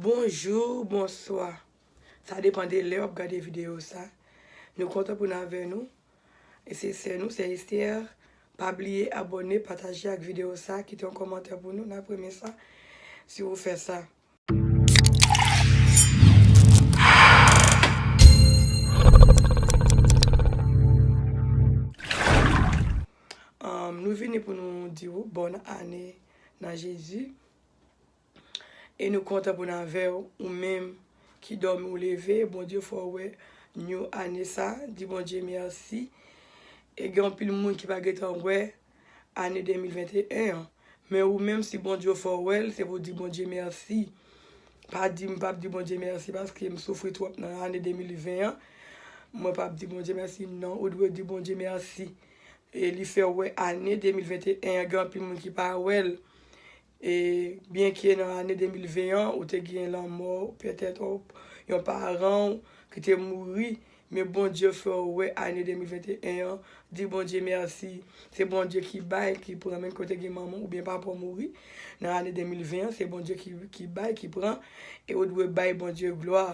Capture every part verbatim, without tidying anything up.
Bonjou, bonswa. Sa depann de lè w ap gade videyo sa. Nou kontan pou n avè nou. E se sè nou, sè Esther. Pa bliye abòne, pataje ak videyo sa, kite yon kòmantè pou nou, n ap renmen sa si ou fè sa. Um, nou vini pou nou di w bòn ane nan Jezi. E nou kontan pou n avè w, ou menm ki dòmi ou leve, Bondye fè w wè new ane sa, di Bondye mèsi. E gen anpil moun ki pa gentan wè ane de mil venteyen an. Men ou menm, si Bondye fè w wè l, se pou w di Bondye mèsi. Pa di m p ap di Bondye mèsi paske m soufri twòp nan ane de mil ven an. Mwen p ap di Bondye mèsi, non, ou dwe di Bondye mèsi. E li fè w wè ane de mil venteyen an, gen anpil moun ki pa wè l. E byenke nan ane de mil ven an, ou te gen lanmò, petèt yon paran w ki te mouri, men Bondye fè w wè ane de mil venteyen an, di Bondye mèsi. Se Bondye ki bay, ki pran, menm ke w te gen manman w oubyen papa w mouri nan ane de mil ven an, se Bondye ki, ki bay, ki pran, e ou dwe bay Bondye glwa.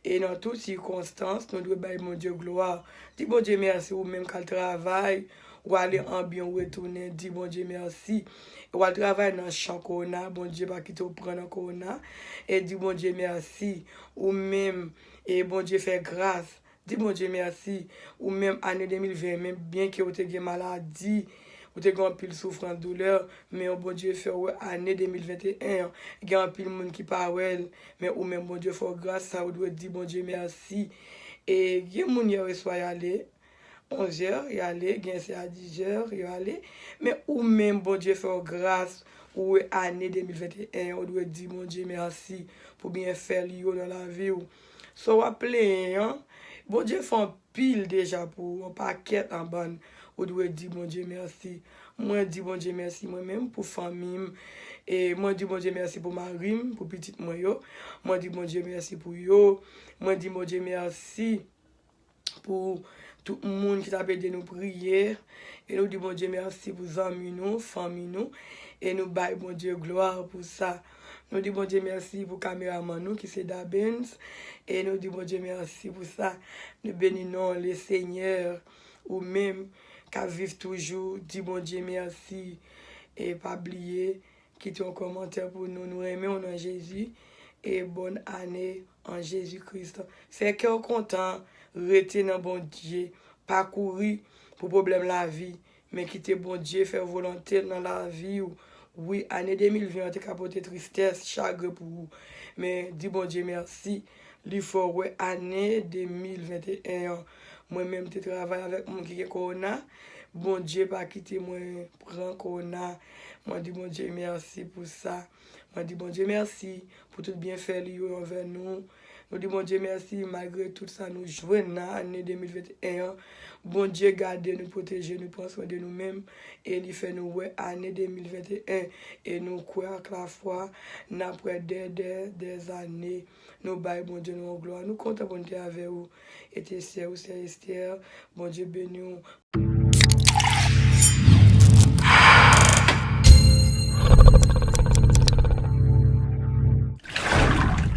E nan tout sikonstans, nou dwe bay Bondye glwa. Di Bondye mèsi, ou menm k al travay, ou ale an byen, ou retounen, di Bondye mèsi. E w al travay nan chan kowona, Bondye pa kite w pran nan kowona. E di Bondye mèsi, ou menm, e Bondye fè gras. Di Bondye mèsi, ou menm ane de mil ven, menm byenke ou te gen maladi, ou te gen anpil soufrans, doulè, men Bondye fè w wè ane de mil venteyen an. Gen anpil moun ki pa wè l, men ou menm Bondye fè w gras, sa ou dwe di Bondye mèsi. E gen moun yè oswa y ale, onzè, y ale, gen se a dizè, yo ale. Men ou menm, Bondye fè w gras, ou wè ane de mil venteyen an, ou dwe di Bondye mèsi pou byenfè li yo nan lavi w. Sa w ap plenyen an, Bondye fè anpil deja pou ou, yon pakèt an bann, ou dwe di Bondye mèsi. Mwen di Bondye mèsi mwen menm pou fanmi m. E mwen di Bondye mèsi pou mari m, pou pitit mwen yo. Mwen di Bondye mèsi pou yo. Mwen di Bondye mèsi pou tout moun ki t ap ede nou priye. E nou di Bondye mèsi pou zanmi nou, fanmi nou. E nou bay Bondye glwa pou sa. Nou di Bondye mèsi pou kameramann nou ki se Dabens. E nou di Bondye mèsi pou sa. Nou beni non Lesenyè. Ou menm k ap viv toujou, di Bondye mèsi. E pa bliye, kite yon kòmantè pou nou. Nou renmen w nan Jezi. E bòn ane an Jezi Kris. Fè kè w kontan, rete nan Bondye. Pa kouri pou pwoblèm lavi, men kite Bondye fè volonte l nan lavi w. Wi, ane de mil ven an te ka pote tristès, chagren pou ou. Men di Bondye mèsi. Li fè w wè ane de mil venteyen an. Mwen menm te travay avèk moun ki gen kowona. Bondye pa kite mwen pran kowona. Mwen di Bondye mèsi pou sa. Mwen di Bondye mèsi pou tout byenfè li yo anvè nou. Nou di Bondye mèsi malgre tout sa nou jwenn nan ane de mil venteyen an. Bondye gade nou, pwoteje nou, pran swen de nou menm. E li fè nou wè ane de mil venteyen. E nou kwè ak lafwa, n ap wè dè, dè, dè zane. Nou bay Bondye nou yon glwa. Nou kontan pou n te avè ou. E te sè ou, sè Esther. Bondye beni w.